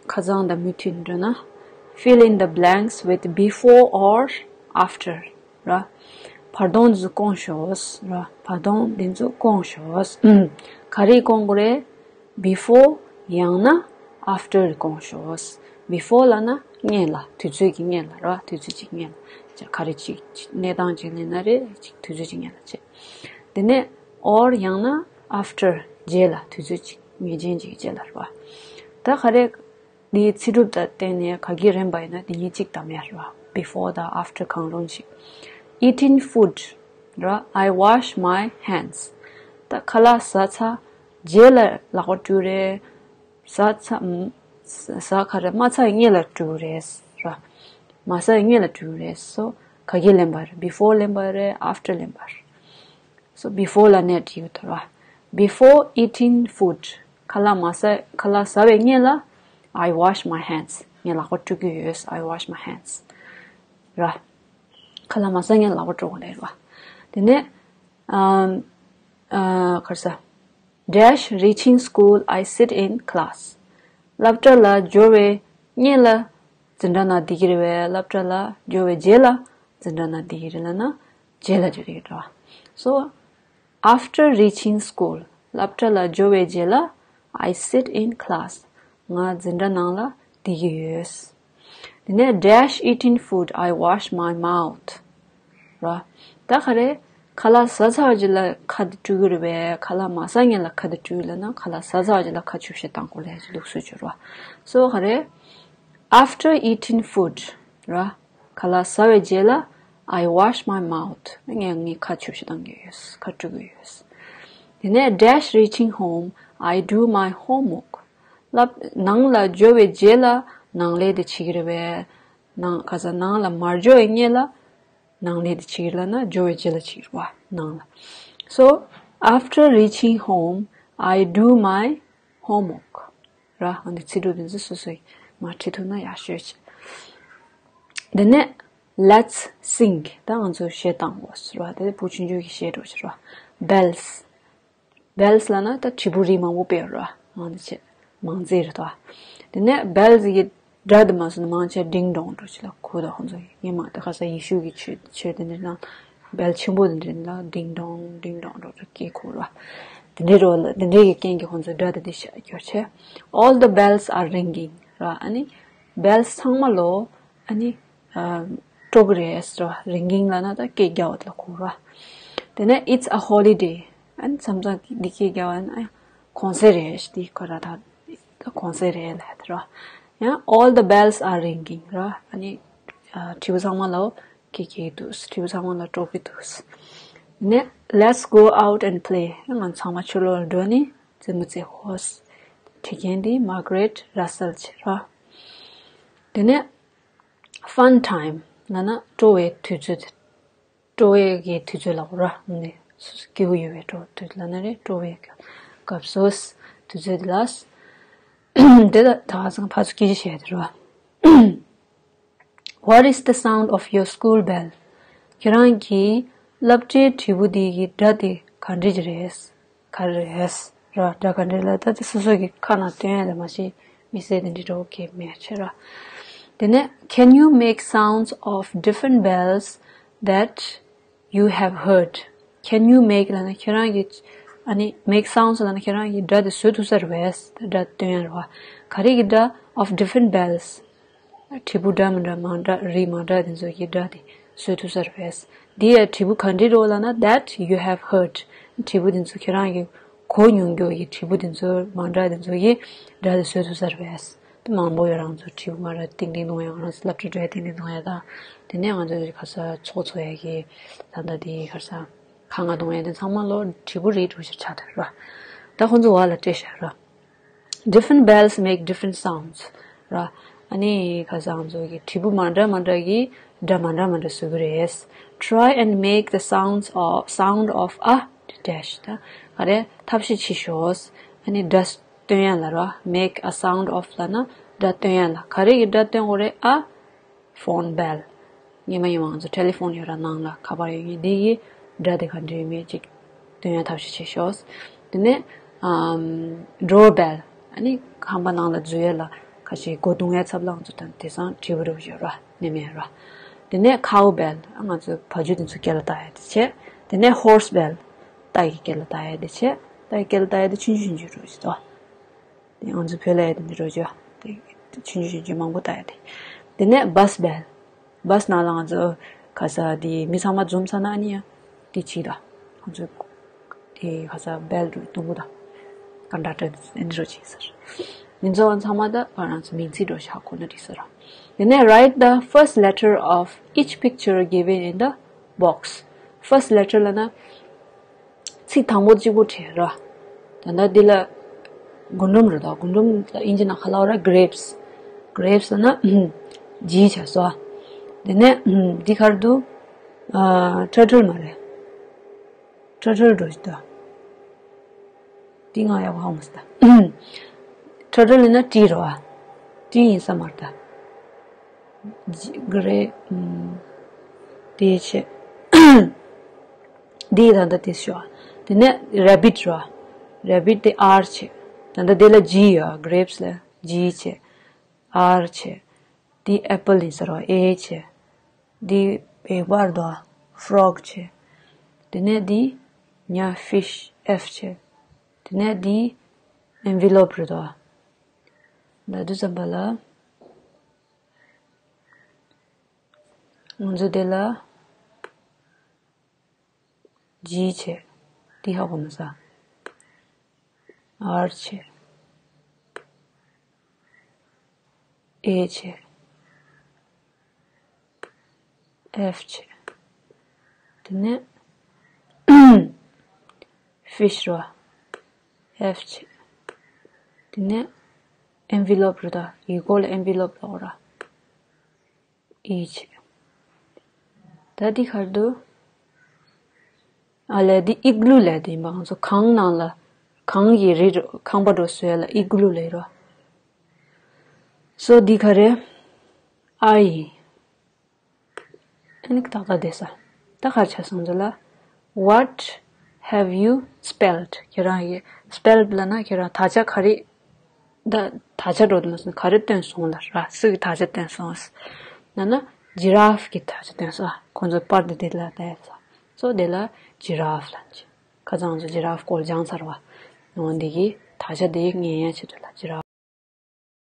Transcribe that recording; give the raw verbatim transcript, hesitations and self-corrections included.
ཁ་སང་དང་མུ་མཐུད་འགྲོ་ན། Fill in the blanks with before or after. ར། བར་སྟོང་འདི་ཚོ་སྐོང་ཤོག་ར། བར་སྟོང་འདི་ཚོ་སྐོང་ཤོག་ཨུམ། ག་རེ་སྐོང་དགོས་རེད། Before ཡང་ན་after སྐོང་ཤོག Before ལབ་ན་སྔོན་ལ། དུས་ཚོད་ཀྱི་སྔོན་ལ་ར། དུས་ཚོད་ཅིག་སྔོན་ལ། ཅ་ག་རེ་ཅིག་གནས་སྟངས་ཅིག་ལེན་ན་རེད། ཅིག་དུས་ཚོད་ཅིག་སྔོན་ལ་བྱས། དེ་ནས་or ཡང་ན་after རྗེས་ལ། དུས་ཚོད་ཅིག་ངེས་ཅན་ཅིག་རྗེས་ལ་ར། ད་ག་རེ། འདིའི་ཚིག་གྲུབ་དང་བསྟུན་ནས་ག་གི་རན་པ་ཡིན་ན་དེ་གཉིས་གཅིག་གདམ་ཡ་རེད་བ། Before དང་after གང་རུང་ཞིག Eating food ར། I wash my hands. ད་ཁ་ལག་ཟ་ཚར་རྗེས་ལ་ལག་པ་བཀྲུ་རེད། ཟ་ཚར་ཟ་ག་རེ། མ་ཟ་བའི་སྔོན་ལ་བཀྲུ་རེད་ར། མ་ཟ་བའི་སྔོན་ལ་བཀྲུ་རེད། So ག་གི་ལེན་པ་རེད། Before ལེན་པ་རེད། After ལེན་པ་རེད། So before ལ་ནས་བྲིས་ཡོད་དོ་ར། Before eating food. ཁ་ལག་མ་ཟ། ཁ་ལག་ཟ་བའི་སྔོན་ལ། I wash my hands. ངས་ལག་པ་བཀྲུ་གི་ཡོད། I wash my hands. ར། ཁ་ལག་མ་ཟ་སྔོན་ལག་པ་བཀྲུ་དགོས་རེད་ར། དེ་ནས་ཨམ། ཨ་ག་རེ་ཟ། Dash reaching school, I sit in class. སློབ་གྲྭ་ལ་འབྱོར་བའི་སྔོན་ལ་འཛིན་གྲྭ་ནང་བསྡད་ཀྱི་རེད་པས། སློབ་གྲྭ་ལ་འབྱོར་བའི་རྗེས་ལ་འཛིན་གྲྭ་ནང་བསྡད་ཀྱི་རེད་ལབ་ན་རྗེས་ལ་འབྲི་གི་རེད་བ། So, after reaching school, སློབ་གྲྭ་ལ་འབྱོར་བའི་རྗེས་ལ། I sit in class. ང་འཛིན་གྲྭ་ནང་ལ་བསྡད་ཀྱི་ཡོད། དེ་ནས་dash eating food, I wash my mouth. ར། ད་ག་རེ། ཁ་ལག་ཟ་ཚར་རྗེས་ལ་ཁ་འདི་བཀྲུ་གི་རེད་པས། ཁ་ལག་མ་ཟ་སྔོན་ལ་ཁ་འདི་བཀྲུས་ལབ་ན་ཁ་ལག་ཟ་ཚར་རྗེས་ལ་ཁ་ཆུ་བཤལ་བཏང་དགོས་ལབ་ཀྱི་ལུགས་སྲོལ་ཅིག་ཡོད་ར། So ག་རེ། After eating food ར། ཁ་ལག་ཟ་བའི་རྗེས་ལ། I wash my mouth. ངས་ངའི་ཁ་ཆུ་བཤལ་བཏང་གི་ཡོད། ཁ་བཀྲུ་གི་ཡོད། དེ་ནས་dash reaching home, I do my homework. སློབ་ནང་ལ་འབྱོར་བའི་རྗེས་ལ་ནང་ལས་དེ་བྱེད་ཀྱི་རེད་པས། ནང་ག་ས་ནང་ལ་མར་འབྱོར་བའི་སྔོན་ལ་ནང་ལས་དེ་བྱེད་ཀྱི་རེད་ལབ་ན་འབྱོར་བའི་རྗེས་ལ་བྱེད་ཀྱི་རེད་བ། ནང་ལ། So, after reaching home, I do my homework. ར། ཨ་འདི་ཚིག་གྲུབ་འདི་ཚོ་སོ་སོས་མར་བྲིས་ཐུབ་ན་ཡག་ཤོས་ཆེ། དེ་ནས་let's sing. ད་ང་ཚོ་གཞས་བཏང་དགོས་ར། དེ་བུ་ཆུང་ཆུང་གི་གཞས་འགྲོ་ཆེ་ར། Bells. Bells ལབ་ན་ད་དྲིལ་བུ་རིགས་མང་པོ་དཔེ་ཡོད་ར། ཨ་འདི་ཆེ་མང་རྩིས་རེད་དོ། དེ་ནས་bells གི་སྒྲ་དེ་མ་སོང་ན་མང་ཆེ་ding dong འགྲོ་ཆེ་ལ་གོ་ད། ཁོང་ཚོ་ངས་མ་དེ་ཁ་ས་ཡེ་ཤུ་གི་ཆོས་ཆོས་དེ་འདྲ་ན་bell ཆེན་པོ་དེ་འདྲ་ལ་ding dong ding dong འགྲོ་ཆེ་སྐད་གོ་ར། དེ་འདྲའི་རོ་ལ་དེ་འདྲའི་གི་རྐྱེན་གྱིས་ཁོང་ཚོའི་སྒྲ་དེ་དེ་ཤ་སྐྱོར་ཆེ། All the bells are ringing ར། ཨ་ནི་bells ཚང་མ་ལོ་ཨ་ནི་ཨ་སྤྲོ་གི་རེད་ཟེར་བ། ringing ལབ་ན་ད་སྐད་རྒྱག་པ་དེ་ལ་གོ་ར། དེ་ནས་it's a holiday. ཨ་ནི་མཚམས་མཚམས་འདི་སྐད་རྒྱག་པ་ཨ་ནི་གུང་སེང་རེད་ཟེར་དེ་གོ་ར། ད་གུང་སེང་རེད་ལབ་དེ་ར། ཡང་all the bells are ringing ར། ཨ་ནི་ཨ་དྲིལ་བུ་ཚང་མ་ལ་སྐད་རྒྱག་གི་འདུག་དྲིལ་བུ་ཚང་མ་ལ་སྤྲོ་གི་འདུག་ནས་let's go out and play. ང་ཚང་མ་ཕྱི་ལོགས་ལ་འགྲོ་ནས་རྩེད་མོ་རྩེ་ཧོས། བྲིས་མཁན་འདི་Margaret Russell བྱེད་ར། དེ་ནས་fun time ལབ་ན་སྤྲོ་བའི་དུས་ཚོད། སྤྲོ་བའི་གི་དུས་ཚོད་ལ་གོ་ར། ནས་སོ་སོ་སྐྱིད་པོ་ཡོད་པའི་སྤྲོ་དུས་ལབ་ན་རེད། སྤྲོ་བའི་གི་སྐབས་སོ་སོ་དུས་ཚོད་འདི་ལ། དེ་ད་ད་ཚང་ཕར་ཚུར་སྐད་ཆ་བཤད་དེ་ར། What is the sound of your school bell? ཁྱེད་རང་གི་སློབ་གྲྭའི་དྲིལ་བུ་འདི་གི་སྒྲ་དེ་ག་འདྲ་ཅིག་རེད། ག་རེ་རེད་ར། སྒྲ་ག་འདྲ་ལ་ད་དེ་སོ་སོ་གི་ཁ་ནང་སྟོན་ཡ་དེ་མ་གཞི་མི་སེར་དེ་འདྲ་འགྲོ་གི་མེད་ཆེ་ར། དེ་ནས་can you make sounds of different bells that you have heard? Can you make ལབ་ན་ཁྱེད་རང་གི་ཨ་ནི་make sounds ལབ་ན་ཁྱེད་རང་གི་སྒྲ་དེ་བཟོ་ཐུབ་ས་རེད་པས། ད་སྒྲ་སྟོན་ཡ་རེད་བ། ག་རེ་གི་སྒྲ། Of different bells. དྲིལ་བུ་འདྲ་མི་འདྲ་མང་འདྲ་རིགས་མང་འདྲ་དེ་ཚོ་གི་སྒྲ་དེ་བཟོ་ཐུབ་ས་རེད་པས། འདི་ཡ་དྲིལ་བུ་ག་འདྲི་རོ་ལབ་ན་that you have heard. དྲིལ་བུ་དེ་ཚོ་ཁྱེད་རང་གི་གོ་མྱོང་རྒྱུ་ཡི་དྲིལ་བུ་དེ་ཚོ་མང་འདྲ་དེ་ཚོ་གི་སྒྲ་དེ་བཟོ་ཐུབ་ས་རེད་པས། དེ་མང་པོ་ཡོད། རང་ཚོ་དྲིལ་བུ་ང་ར་ཏིང་ཏིང་གཏོང་ཡ། ང་རང་ཚོ་སློབ་གྲྭ་འགྲོ་ཡ་ཏིང་ཏིང་གཏོང་ཡ་དང་། དེ་ནས་ང་ཚོ་ག་ས་ཚོགས་འཚོགས་ཡ་གི་ད་ལྟ་དེ་ག་ས་ཁ་ང་གཏོང་ཡ་དེ་ཚང་མ་ལོ་དྲིལ་བུ་རིགས་གྲུ་ཤར་ཆགས་ཐུབ་ར། ད་ཁོང་ཚོ་བ་ལ་སྤྲད་བཞག་ར། Different bells make different sounds. ར། ཨ་ནི་ཁ་སང་ཚོ་གི་དྲིལ་བུ་མ་འདྲ་མ་འདྲ་གི་སྒྲ་མ་འདྲ་མ་འདྲ་བཟོ་གི་རེད། Try and make the sounds of sound of a dash. ད་ག་རེ་ཐབས་ཤེས་བྱེད་ཤོག་ཨ་ནི་སྒྲ་སྟོན་ཡ་ལ་ར། Make a sound of ལབ་ན་སྒྲ་སྟོན་ཡ་ལ། ག་རེ་གི་སྒྲ་སྟོན་དགོས་རེད། ཨ། Phone bell. སྔོན་མ་ཡིན་པ་ང་ཚོ་telephone ཡོད་ར། ནང་ལ་ཁ་པར་ཡོད་མཁན་འདི་གི་སྒྲ་དེ་ག་འདྲ་ཡོད་མེད་ཅིག་སྟོན་ཡ་ཐབས་ཤེས་བྱེད་ཤོག་དེ་ནས་ཨམ། Doorbell. ཨ་ནི་ཁང་པ་ནང་ལ་འཛུལ་ཡ་ལ་ ཁ་ཤས་སྒོ་རྡུང་ཡས་ཚབ་ལ་ང་ཚོ་དང་དེང་སང་བྲིས་པ་རུ་བཞག་ར་ནི་མེད་ར། དེ་ནས་cow bell ང་ཚོ་བ་ཕྱུགས་དེ་ཚོ་སྐེ་ལ་བཏགས་ཡས་དེ་བྱས། དེ་ནས་horse bell རྟ་ཡི་སྐེ་ལ་བཏགས་ཡས་དེ་བྱས། རྟ་ཡི་སྐེ་ལ་བཏགས་ཡས་དེ་ཆུང་ཆུང་ཆུང་ཆུང་རུ་བཞག་དོ། དེ་ང་ཚོ་བོད་ལ་ཡོད་དེ་འདྲ་རོ་ཅོ། དེ་ཆུང་ཆུང་ཆུང་ཆུང་མང་པོ་ལྟ་ཡ་དེ། དེ་ནས་bus bell། bus ནང་ལ་ང་ཚོ་ག་ས་དེ་མི་ཚང་མ་འཛོམས་ས་ན་ཨ་ནི་ཡ། དེ་བྱིས་དང་། ང་ཚོ་དེ་ག་ས་bell རུ་གཏོང་གོ་དང་། conductor དེ་འདྲ་རོ་བྱིས་ཟེར། མི་ཚོ་ཚང་མ་ད་ང་རང་ཚོ་མིང་ཚིག་འགྲོ་ཤག་ཁོ་ན་འགྲིག་ས་ར། དེ་ནས་write the first letter of each picture given in the box. first letter ལ་ན། ཚིག་དང་པོ་གཅིག་པོ་བྲིས་ར། ད་ལྟ་འདི་ལ་རྒུན་འབྲུམ་རེད་དོ། རྒུན་འབྲུམ་ལ་ཨིན་ཇི་ནང་ག་ལབ་ར། grapes། grapes ལ་ན་G བྱས་སོ། དེ་ནས་འདི་གར་དུ་turtle མ་རེད། turtle འགྲོ་ཞིག་ད། འདི་ང་ཡག་པོ་ཧ་གོ་མ་སོང་ད། turtle ལ་ན་T རོ། T ཡིན་ས་མ་རེད་ད། ཇི་ག་རེ། ཨམ། དེ་བྱས། འདི་ད་ལྟ་དེ་ཤོག་དེ་ནས་rabbit རོ། rabbit དེ་R བྱས། ད་ལྟ་དེ་ལ་G ཡོད། grapes ལ་G བྱས། R བྱས། འདི་apple ཡིན་ས་རོ། A བྱས། འདི་བེ་བར་དོ། frog བྱས། དེ་ནས་འདི་ཉ་fish F བྱས། དེ་ནས་འདི་envelope རེད་དོ། ད་དུས་ཙམ་པ་ལ། ང་ཚོ་དེ་ལ་G བྱས། འདི་ཧ་གོ་མ་སོང་། R བྱས། A བྱས། F བྱས། དེ་ནས་fish རོ། F བྱས། དེ་ནས་envelope རེད་ད། ཡིག་སྐོགས་ལ་envelope ལབ་ར། E བྱས། ད་འདི་གར་དུ། ཨ་ལས་འདི་igloo ལབ་དེ་ཡིན་པ། ང་ཚོ་གངས་ནང་ལ། གངས་ཀྱི་རི་རུ་ཁང་པ་འདྲ་བཟོ་ཡ་ལ་igloo ལབ་རོ། so འདི་ག་རེ། I ཡིན། ཨ་ནི་ཏག་ཏག་བསྡད་ས། ད་ག་རེ་ཆགས་སོང་ཟེར་ལ། What have you spelled? ཁྱེད་རང་གིས་spelled ལབ་ན་ཁྱེད་རང་དག་ཆ་ག་རེ། ད་དག་ཆ་འགྲོ་དུ་མ་སོང་། ག་རེ་བཏོན་སོང་ལབ་ར། སུ་གི་དག་ཆ་བཏོན་སོང་ལབ་ན། giraffe གི་དག་ཆ་བཏོན་སོང་། ཁོང་ཚོ་པར་དེ་དེ་ལ་བལྟས་ས། so དེ་ལ་giraffe ལབ་ཀྱི། ཁ་སང་ཚོ་giraffe སྐོར་སྦྱངས་ཚར་བ། འོ་འདི་གི་དག་ཆ་དེ་ངེས་ཡ་ཆེད་དུ་ལ་giraffe